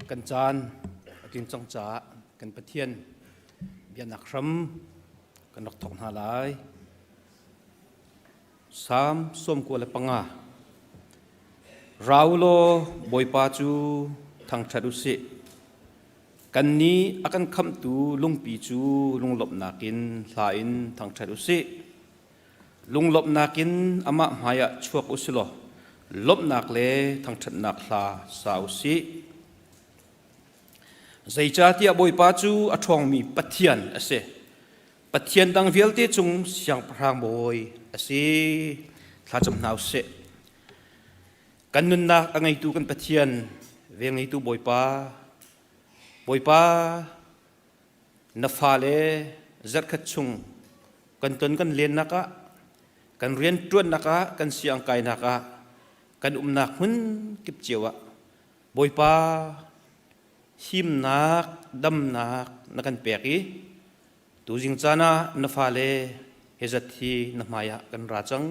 Kan caan a tlin cang caah kan Pathian biaknak hram kan rak thawk hna lai. Salm 95. Ra u law Bawipa cu thangṭhat u sih. Kannih a kan khamhtu lungpi cu lunglawmhnak in hla in thangṭhat u sih. Lunglawmhnak in amah hmaiah chuak u sih law lawmhnak le thangṭhatnak hla sa u sih. Zeicahtiah Bawipa cu a ṭhawngmi Pathian a si. Pathian dang vialte cung siangpahrang bawi a si. Thlacam hna u sih. Kan nunnak a ngeitu kan Pathian, vel ngeitu Bawipa, Bawipa, na fale zarhkhat chung kan ton kan lennak ah, kan rianṭuannak ah, kan siangkainak ah, kan umnak hmun kip cio ah, Bawipa, himnak, damnak na kan pek i tuzing caan ah na fale he zat hi na hmai ah kan ra cang.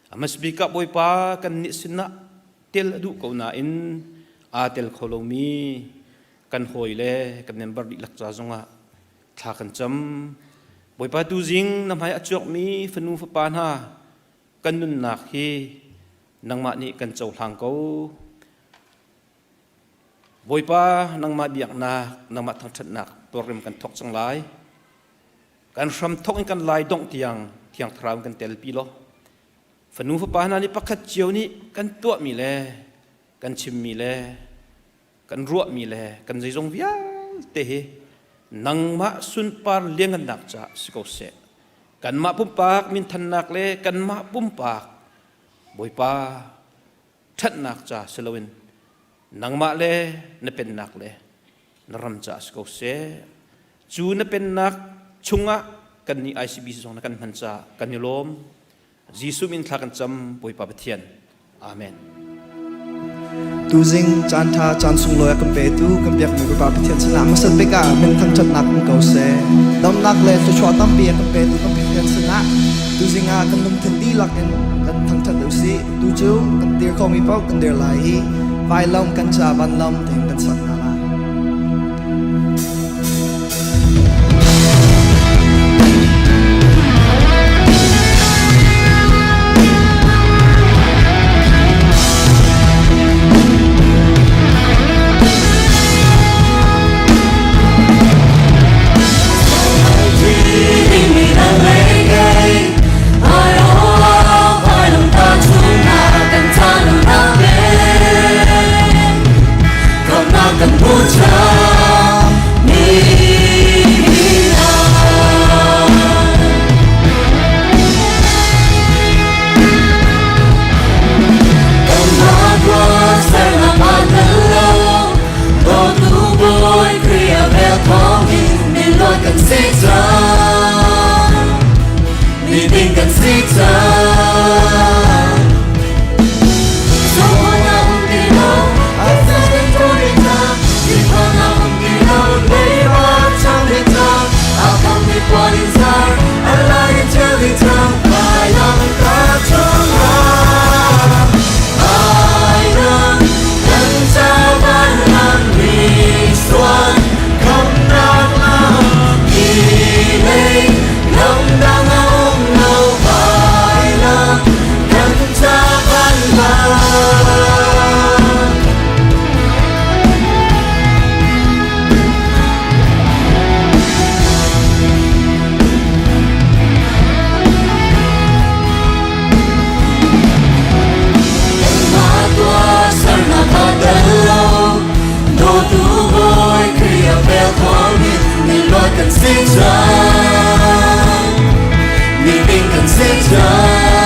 A hmasabik ah Bawipa kannih sinah tel a duh ko nain aa tel kho lomi kan hawi le kan member dihlak ca zongah thla kan cam. Bawipa tuzing na hmai a chuakmi fanu fapa hna kan nunnak hi nangmah nih kan cohlang ko. Bawipa nangmah biaknak, nangmah thangṭhatnak program kan thawk cang lai. Kan hram thawk in kan lai dongh tiang Thiang Thlarau in kan telpi law fanu fapa hna nih pakhat cio nih kan tuahmi le kan chimmi le kan ruahmi le kan zeizong vialte hi nangmah sunpar liangannak caah si ko seh. Kanmah pumpak minthannak le kanmah pumpak Bawipa ṭhatnak ca si loin nangmah le na pennak le na ram caah si ko seh. Cu na pennak chungah kannih ICBC zong na kan hman caah kan i lawm. Jesuh min thla kan cam Bawipa Pathian. Amen. Tuzing caan ṭha caan sunglawi a kan petu kan biakmi Bawipa Pathian sinah hmasat bik ah min thangṭhatnak um ko seh. Damnak le thluachuah tampi a kan petu kan Pathian sinah tuzing ah kan lungthin dihlak in kan thangṭhat u sih. Tu cu kan dir khomi paoh kan dir lai i vailam kan ca vanlam tein kan sak hna lai. Mi kan si cang. Kan si cang, mi ding kan si cang.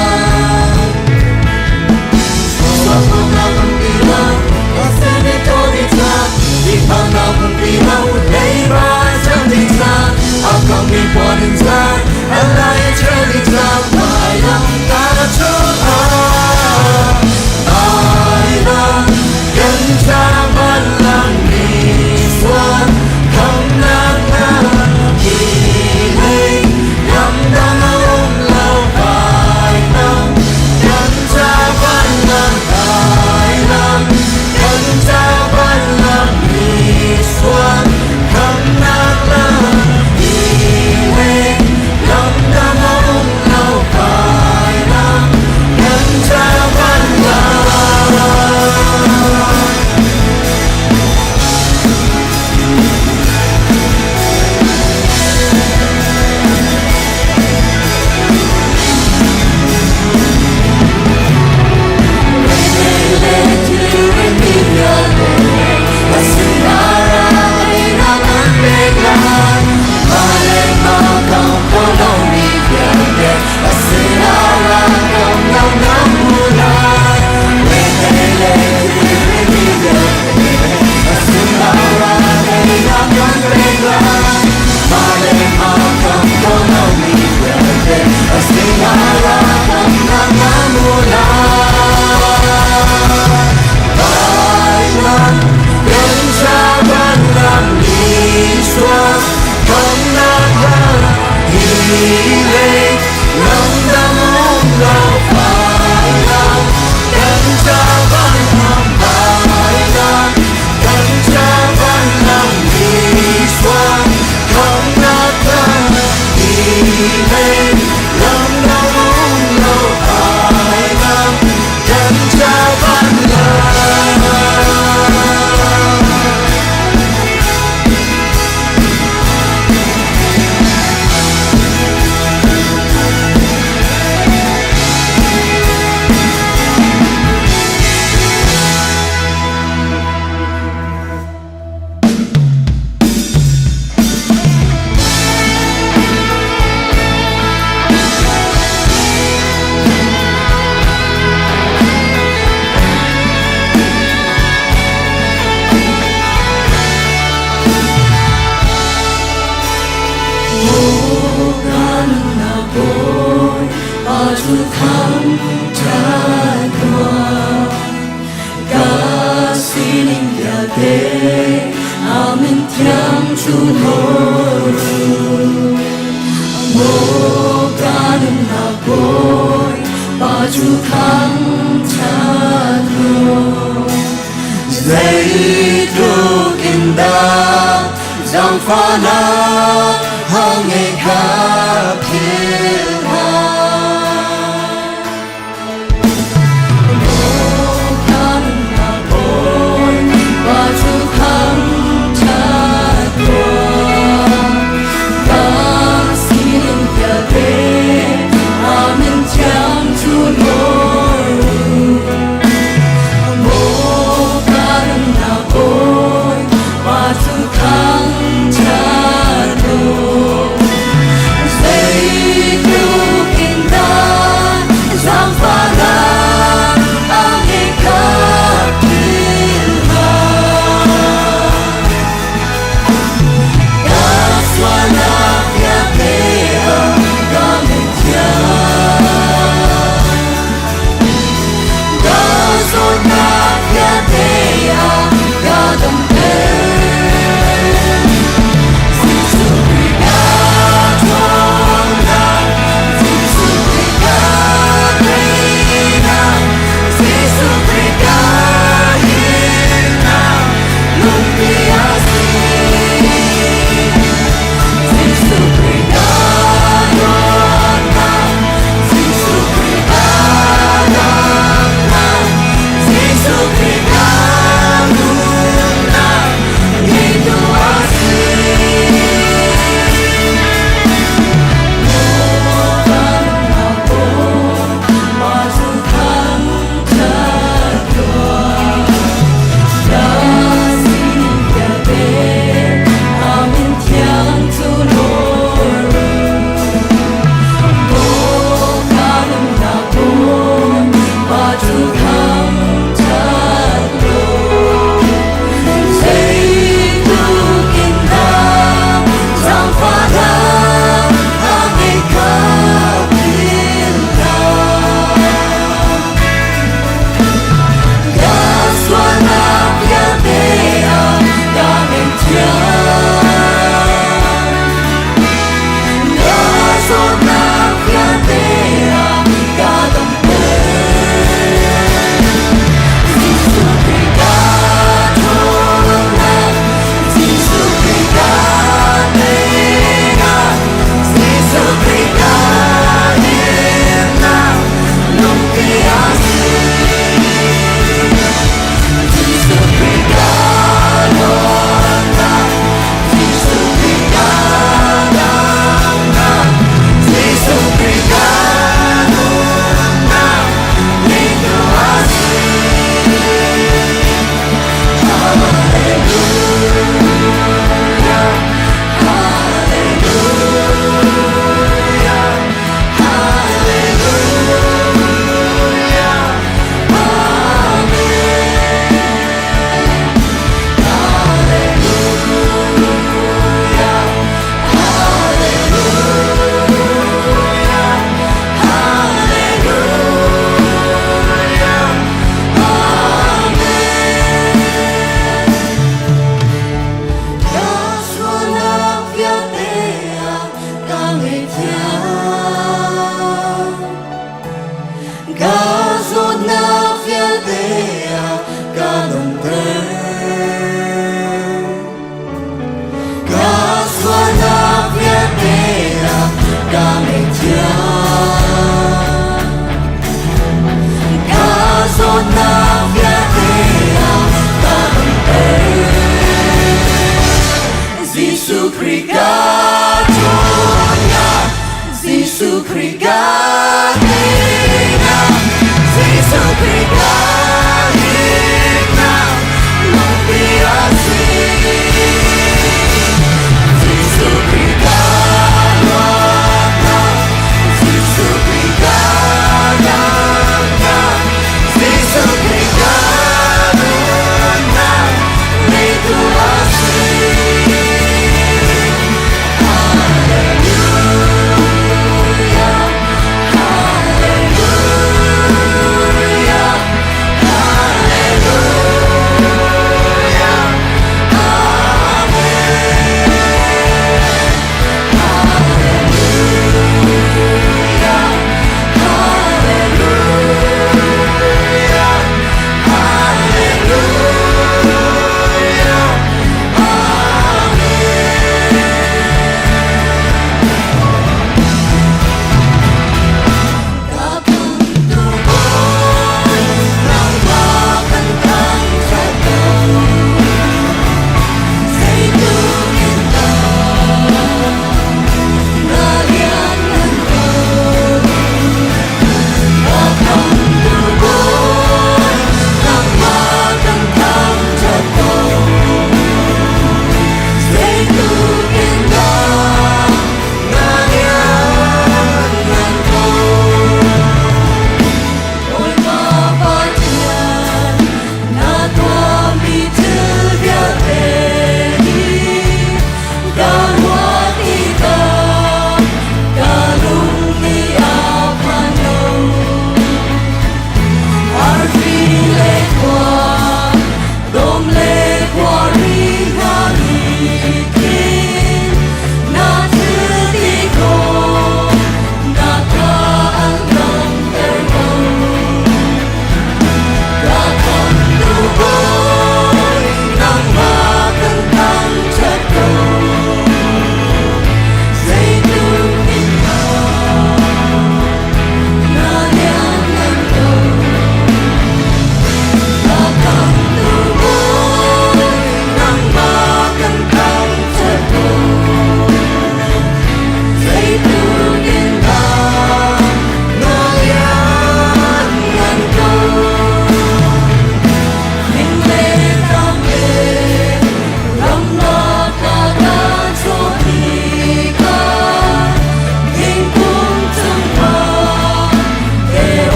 Pa cu thangṭhat tuah. Ka sining vialte a min thiang cu nawl u. Maw ka nunnak Bawi, Pa cu thangṭhat tuah. Zeitluk in dah zaangfahnak a ngeih kha philh hlah. Zeitluk in dah zaangfahnak a ngeih kha philh hlah. Ka sualnak vialte ah ka ngaihthiam. Ka zawtnak vialte ah ka damter. Jesuh Khrih ka ṭhawnnak, Jesuh Khrih ka teinak, Jesuh Khrih ka himnak, lungpi a si. Jesuh Khrih ka luatnak, Jesuh Khrih ka damnak, Jesuh Khrih ka nunnak, ngeitu a si. Zeitluk in dah zaangfahnak a ngeih kha philh hlah. Ka sualnak vialte ah ka ngaihthiam. Ka zawtnak vialte ah ka damter. Jesuh Khrih ka ṭhawnnak, Jesuh Khrih ka teinak, Jesuh Khrih ka himnak, lungpi a si. Jesuh Khrih ka luatnak, Jesuh Khrih ka damnak, Jesuh Khrih ka nunnak, ngeitu a si. Hallelujah, Hallelujah, Hallelujah, Amen. Hallelujah, Hallelujah, Hallelujah, Amen. Ka sualnak vialte ah ka ngaihthiam. Ka zawtnak vialte ah ka damter. Ka sualnak vialte ah ka ngaihthiam. Ka zawtnak vialte ah ka damter. Jesuh Khrih ka ṭhawnnak, Jesuh Khrih ka teinak, Jesuh Khrih ka himnak, lungpi a si. Jesuh Khrih ka luatnak, Jesuh Khrih ka damnak, Jesuh Khrih ka nunnak, ngeitu a si. Hallelujah.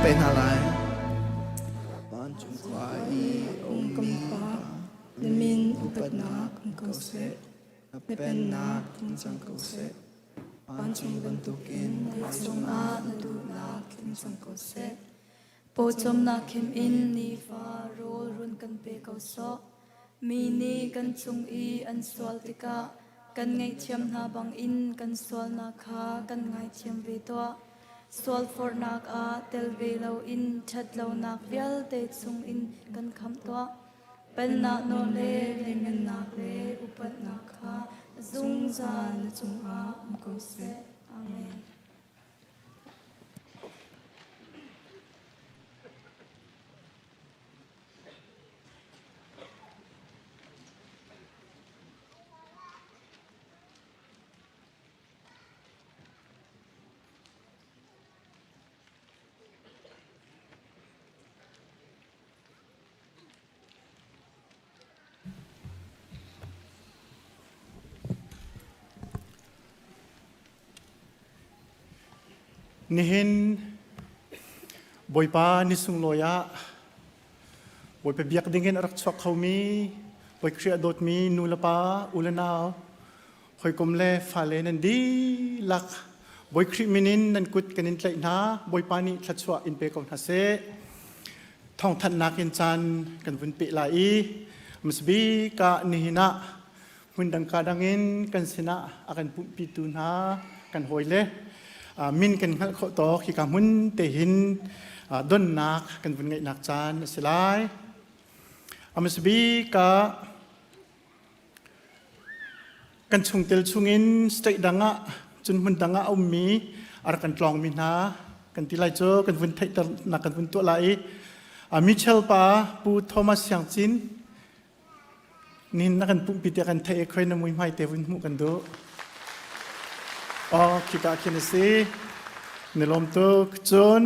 pe hna lai. Vancung khua i a Kan ummi Pa, Pa, na min upatnak um ko seh. na Na pennak pennak tlung in cang cang ko ko seh. seh. Vancung bantukin Vawleicung ah na duhnak tling cang ko seh. Pawcawmnak khim in nifa rawl run kan pe ko sawh. Mi nih kan cung i an sual tikah kan ngaihthiam hna bangin kan sualnak kha kan ngaithiam ve tuah. Sualforhnak ah tel ve loin ṭhatlonak vialte chungin kan khamh tuah. Pennak nawl le lianngannak le upatnak kha zungzal na cungah um ko seh. Amen. Nihin Bawipa ni sunglawi ah Bawipa biak dingin a rak chuak khomi Bawi Khrih a dawtmi nu le pa, u le nau, hawikom le fale nan dihlak Bawi Khrih min in nan kut kan in tlaih hna. Bawipa nih thluachuah in pe ko hna seh. Thawngthanhnak in caan kan vun peh lai i hmasabik ah nihin ah hmun dang ka dang in kan sinah a kan pumhpitu hna kan hawile min kan hngalh khawh tawk hika hmun te hin donnak kan vun ngeihnak caan a si lai. Hmasabik ah Kan chungtel chungin state dang ah cun hmun dang ah a ummi a rak kan tlawngmi hna kan ti lai cu kan vun theihternak kan vun tuah lai i Michel pa Pu Thomas Siang Cin nihin na kan pumhpi tiah kan theih i khoi na muihmai te vun hmuh kan duh. Oh, khika khin a si. Ni lawm tuk. Cun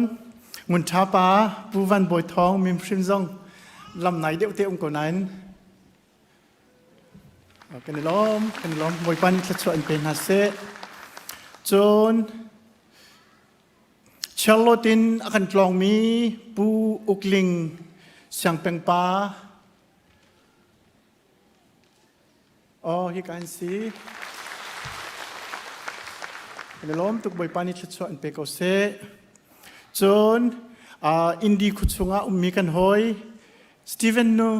Ngun Tha pa Pu Van Bawi Thawng mim hrim zong lam nai deuh te um ko nain Kan i lawm, kan i lawm. Bawipa nih thluachuah in pe hna seh. Cun Charlotte in a kan tlawngmi Pu Ukling Siangpeng pa Oh, hi kan si. Kan i lawm tuk Bawipa nih thluachuah in pe ko seh. Cun Indi khuachung ah ummi kan hawi Steven nu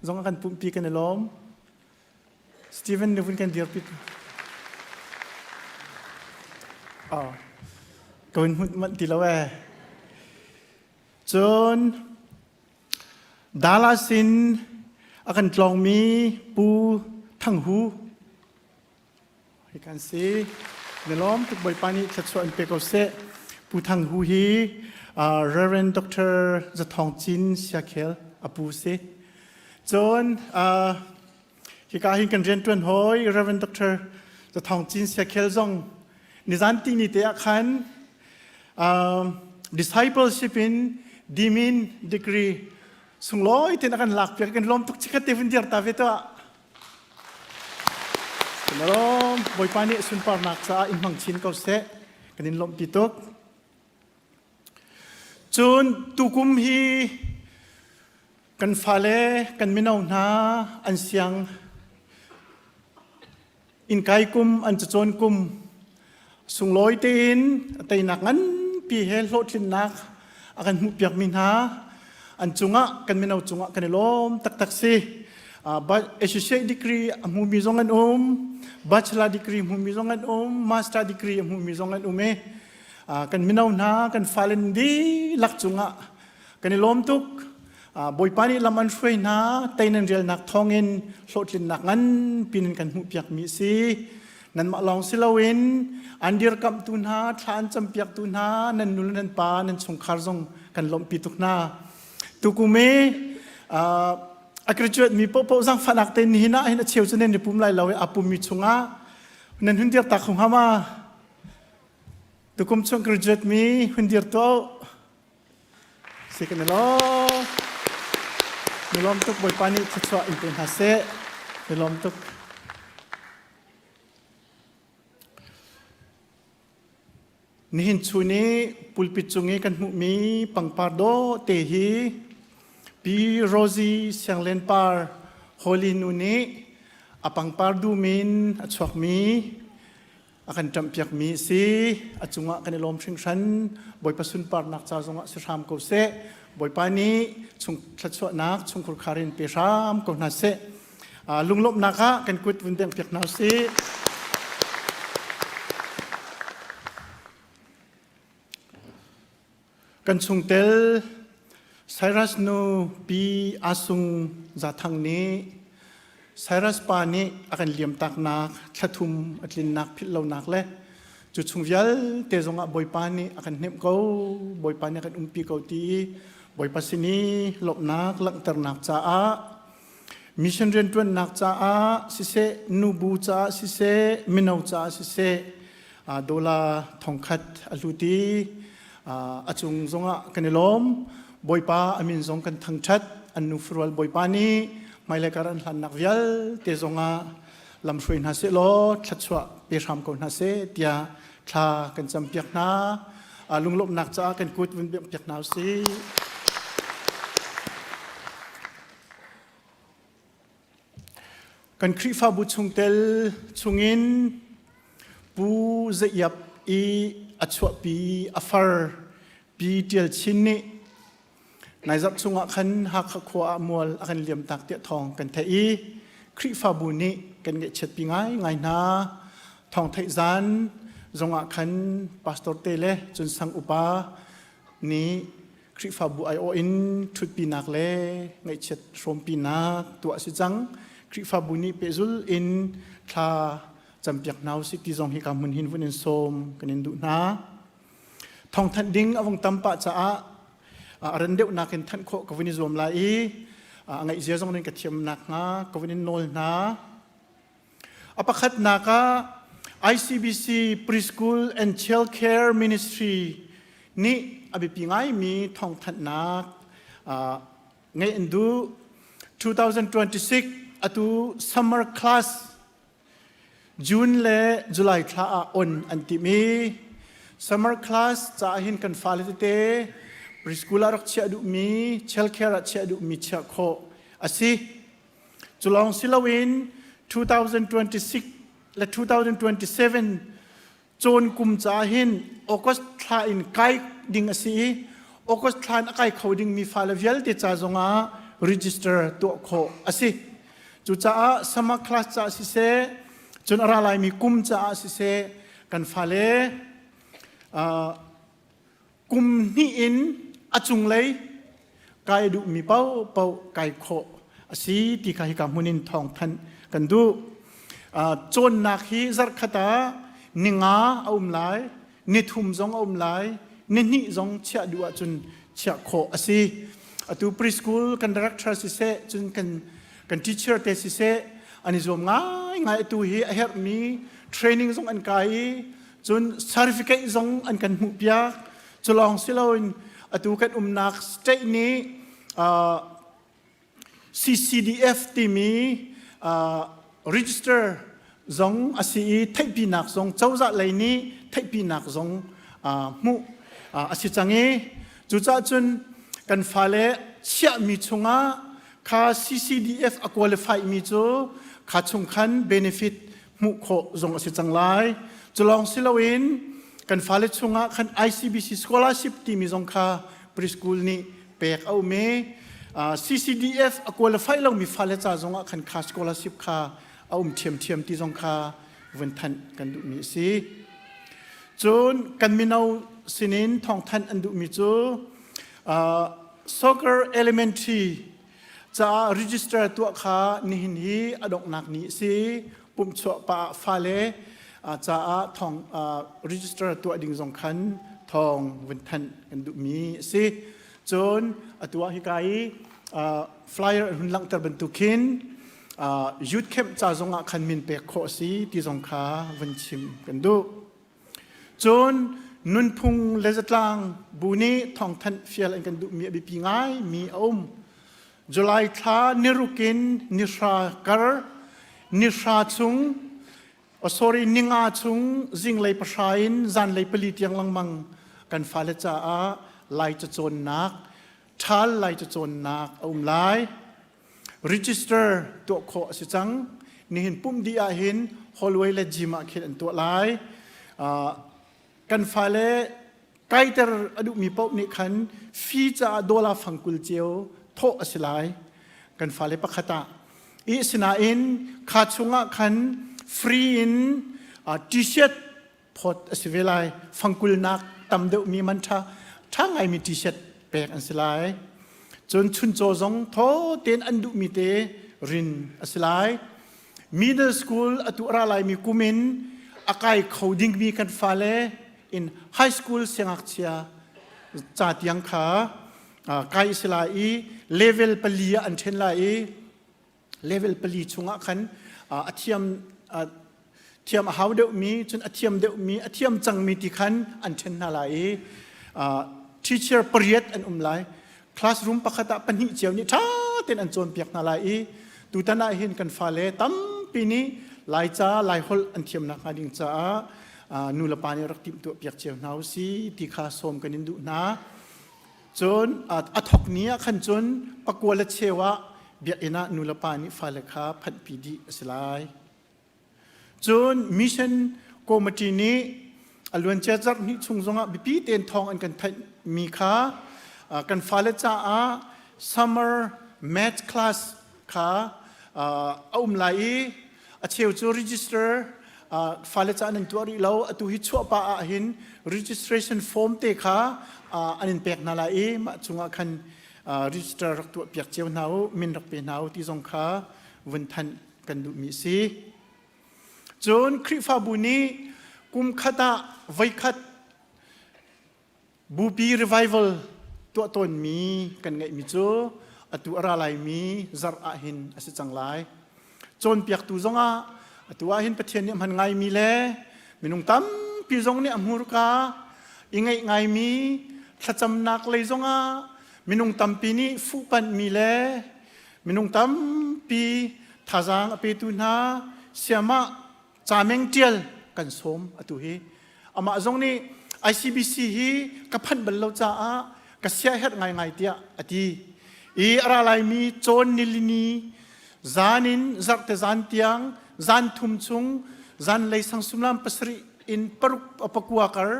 zong a kan pumhpi kan i lawm. Steven nu vun kan dirpi. Oh, ka vun hmuh manh ti lo ee. Cun Dallas in a kan tlawngmi Pu Thang Hu Hi kan si. Na lawm tuk Bawipa nih thluachuah in pe ko seh. Pu Thang Hu hi Reverend Dr. Zathawng Cin Siakhel a pu si. Cun hika hin kan rianṭuan hawi Reverend Dr. Zathawng Cin Siakhel zong nizan ti ni te ah khan discipleship in dimin degree sunglawi ten a kan lak piak kan lawm tuk chikhat te vun dir ta ve tuah. Kan lawm. Bawipa nih sunparnak caah in hmang chin ko seh. Kan in lawmhpi tuk. Cun tukum hi kan fale, kan mino hna an siang innkai kum, an cacawn kum sunglawi tein teinak nganpi he hlawhtlinnak a kan hmuhpiakmi hna an cungah kan mino cungah kan i lawm taktak si. Associate degree a hmumi zong an um, bachelor degree hmumi zong an um, master degree a hmumi zong an um i kan mino hna kan fale dihlak cungah kan i lawm tuk. Bawipa nih lam an hruai hna, tei nan rialnak thawngin hlawhtlinnak nganpi nan kan hmuhpiakmi a si. Nanmah lawng si loin an dirkamhtu hna, thla an campiaktu hna, nan nu le nan pa, nan chungkhar zong kan lawmhpi tuk hna. Tukum i a graduate mi paohpaoh zaangfahnak te nihin ah hin a cheu cu nan i pum lai lo i a pummi chungah nan hun dir ta kho hnga ma? Tukum chung graduate mi hun dir tuah Si kan i lawm. Ni lawm tuk Bawipa nih thluachuah in pe hna seh. Ni lawm tuk. Nihin chun i pulpit cung i kan hmuhmi pangpar dawh te hi Pi Rosie Sianglen Par Holy nu nih a pangpar dum in a chuakmi a kan ṭamhpiakmi a si. A cungah kan i lawm hringhran. Bawipa sunparnak ca zongah si hram ko seh. Bawipa nih chung thluachuahnak chungkhur khar in pe hram ko hna seh. Lunglawmhnak ah kan kut vun bengh piak hna usih. Kan chungtel Cyrus nu Pi Asung Zathang nih Cyrus pa nih a kan liamtaknak thlathum a tlinnak philh lonak le cu chung vialte zongah Bawipa nih a kan hnemh ko, Bawipa nih a kan umpi ko ti i Bawipa sin i lawmhnak langhternak caah mission rianṭuannak caah siseh, nubu caah siseh, mino caah siseh, dollar thongkhat a hlut i a cung zongah kan i lawm. Bawipa a min zong kan thangṭhat. An nu furual Bawipa nih hmailei kar an hlannak vialte zongah lamhruai hna seh law thluachuah pe hram ko hna seh tiah thla kan campiak hna. Lunglawmhnak caah kan kut vun piak hna usih. Kan Khrihfabu chungtel chungin Pu Zaiap i a chuahpi a far Pi Ṭial Chin nih nai zarh chungah khan Hakha khua ah mual a kan liamtak tiah thawng kan theih i Khrihfabu nih kan ngaihchiatpi ngaingai hna. Thawng theih zan zongah khan pastor te le cun sang upa nih Khrihfabu aiawh in ṭhutpinak le ngaihchiat hrawmpinak tuah a si cang. Khrihfabu nih pehzul in thla campiak hna usih ti zong hi ka hmun hin vun in sawm kan in duh hna. Thawngthanh ding a vung tam pah caah a ran deuhnak in thanh khawh ka vun i zuam lai i a ngaihzia zong in ka thiam nakhnga ka vun in nawl hna. A pakhatnak ah ICBC Preschool and Child Care Ministry nih a biapi ngaimi thawngthanhnak ngeih an duh. 2026 atu summer class June le July thla ah on an timh i summer class caah hin kan fale tete preschool ah rak chiah duhmi child care ah chiah duhmi chiah khawh a si. Cu lawng si loin 2026 le 2027 cawn kum caah hin August thla in kai ding a si i August thla in a kai kho dingmi fale vialte ca zongah register tuah khawh a si. Cucaah summer class caah siseh, cun a ra laimi kum caah siseh, kan fale uh, kum hnih in a cunglei kai duhmi paohpaoh kai khawh a si ti kha hika hmun in thawngthanh kan duh. Cawnnak hi zarhkhat ah ninga a um lai, nithum zong a um lai, nihnih zong chiah duh ahcun chiah khawh a si. Atu preschool kan director siseh, cun kan kan teacher te siseh, an i zuam ngaingai atu hi a herhmi training zong an kai i cun certificate zong an kan hmuhpiak cu lawng si loin atu kan umnak state nih uh, CCDF timi uh, register zong a si i theihpinak zong cozah lei nih theihpinak zong uh, hmuh uh, a si cang i cucaah cun kan fale chiahmi chungah kha CCDF a qualify mi cu kha chung khan benefit hmuh khawh zong a si cang lai. Cu lawng si loin kan fale chungah khan ICBC scholarship timi zong kha preschool nih pek a um i CCDF a qualify lomi fale ca zongah khan kha scholarship kha a um ṭhiamṭhiam ti zong kha vun thanh kan duhmi a si. Cun kan mino sinin thawngthanh an duhmi cu soccer elementary caah register tuah kha nihin hi a donghnak ni a si. Pumhchuah pa fale caah thong register tuah ding zong khan thawng vun thanh kan duhmi a si. Cun atu ah hika i flyer an hun langhter bantuk khin youth camp ca zong ah khan min pek khawh a si ti zong kha vun chim kan duh. Cun nunphung le zatlang bu nih thawngthanh fial an kan duhmi a biapi ngaimi a um. July thla niruk in nihra kar nihra chung. Oh, sorry, ninga chung zinglei pahra in zanlei pali tiang lengmang kan fale caah Lai cacawnnak, ṭhal Lai cacawnnak a um lai. Register tuah khawh a si cang. Nihin pumh dih ahhin hallway le gym ah khin an tuah lai. Uh, kan fale kaiter a duhmi paoh nih khan fee caah dollar fangkul cio thawh a si lai. Kan fale pakhat ah. I sinain kha chungah khan free in uh, t-shirt phawt a si ve lai. Fangkulnak tam deuhmi man ṭha ṭha ngaimi t-shirt pek an si lai. Cun chuncaw zong thaw tein an duhmi te rin a si lai. Middle school atu a ra laimi kum in a kai kho dingmi kan fale in high school siangngakchia ca tiang kha kai a si lai i level pali ah an ṭhen lai i level pali chungah khan a thiam thiam a hau deuhmi cun a thiam deuhmi a thiam cangmi ti khan an ṭhen hna lai i teacher pariat an um lai. Classroom pakhat ah pahnih cio nih ṭha tein an cawnpiak hna lai i tutan ah hin kan fale tampi nih Laica Laiholh an thiam nakhnga ding caah nu le pa nih rak timhtuah piak cio hna u si ti kha sawm kan in duh hna. Cun a thok ni ah khan cun pakua le cheu ah biakinn ah nu le pa nih fale kha phanhpi dih a si lai. Cun mission committee nih a luancia zarh hnih chung zongah biapi tein thawng an kan thanhmi kha kan fale caah summer math class kha a um lai i a cheu cu register fale caah nan tuah rih lo. Atu hi chuah pah ah hin registration form te kha an in pek hna lai i mah chungah khan register rak tuah piak cio hna u, min rak pe hna u ti zong kha vun thanh kan duhmi a si. Cun Khrihfabu nih kum khat ah voikhat Bupi revival tuah tawnmi kan ngeihmi cu atu a ra laimi zarh ah hin a si cang lai. Cawnpiaktu zongah atu ah hin Pathian nih a hman ngaimi le minung tampi zong nih a hmurka i ngeih ngaimi thlacamnak lei zongah minung tampi nih fuhpanhmi le minung tampi thazaang a petu hna siamah Cameng ṭial kan sawm atu hi. Amah zong nih ICBC hi ka phanh bal lo caah ka siaherh ngaingai tiah a ti. I a ra laimi cawn nilini zan in zarhte zan tiang zan thum chung zanlei sang sumlam pasarih in paruk pakua kar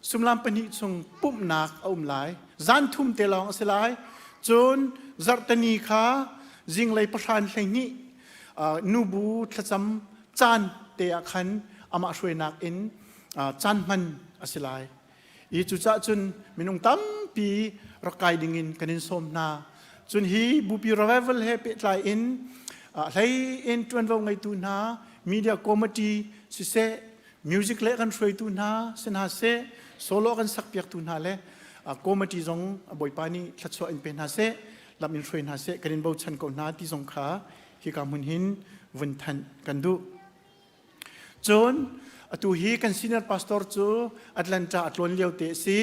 sumlam pahnih chung pumhnak a um lai. Zan thum te lawng a si lai. Cun zarhteni kha zinglei pahran 12 nubu thlacam caan te ah khan amah hruainak in caan hman a si lai. I cucaah cun minung tampi rak kai dingin kan in sawm hna. Cun hi bupi revival he pehtlai in hlei in ṭuanvo ngeitu hna media committee siseh, music le kan hruaitu hna si hna seh, solo kan sakpiaktu hna le committee zong Bawipa nih thluachuah in pe hna seh, lam in hruai hna seh kan in bochan ko hna ti zong kha hika hmun hin vun thanh kan duh. Cun atu hi kan senior pastor cu Atlanta a tlawn lio te a si.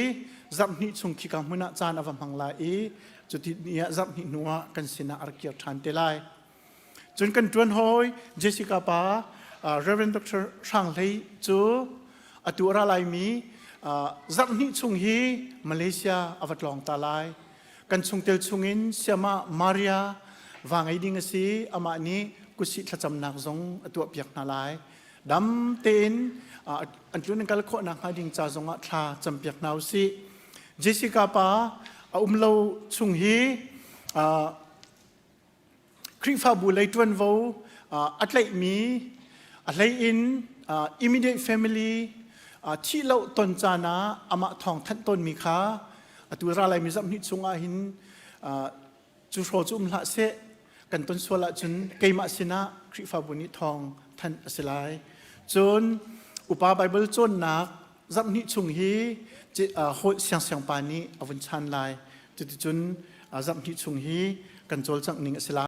Zarh hnih chung khika hmun ah caan a va hmang lai i cuti ni ah zarh hnih hnu ah kan sinah a rak kir ṭhan te lai. Cun kan ṭuan hawi Jessica pa Reverend Dr. Hrang Hlei cu atu a ra laimi zarh hnih chung hi Malaysia a va tlawng ta lai. Kan chungtel chungin Siamah Maria va ngei ding a si. Amah nih kutsih thlacamnak zong a tuahpiak hna lai. Dam tein an tlun an kal khawh nakhnga ding ca zongah thla campiak hna u sih. Jessica pa a um lo chung hi Khrihfabu lei ṭuanvo a tlaihmi a hlei in immediate family thih lo ton caan ah amah thawng thanh tawnmi kha atu ra laimi zarhhnih chungah hin cu hraw cu um hlah seh, kan ton sual ahcun keimah sinah Khrihfabu nih thawng thanh a si lai. Cun upa Bible cawnnak zarhhnih chung hi siangsiang pa nih a vun chan lai. Cuticun zarhhnih chung hi kan cawlcangh ning a si lai.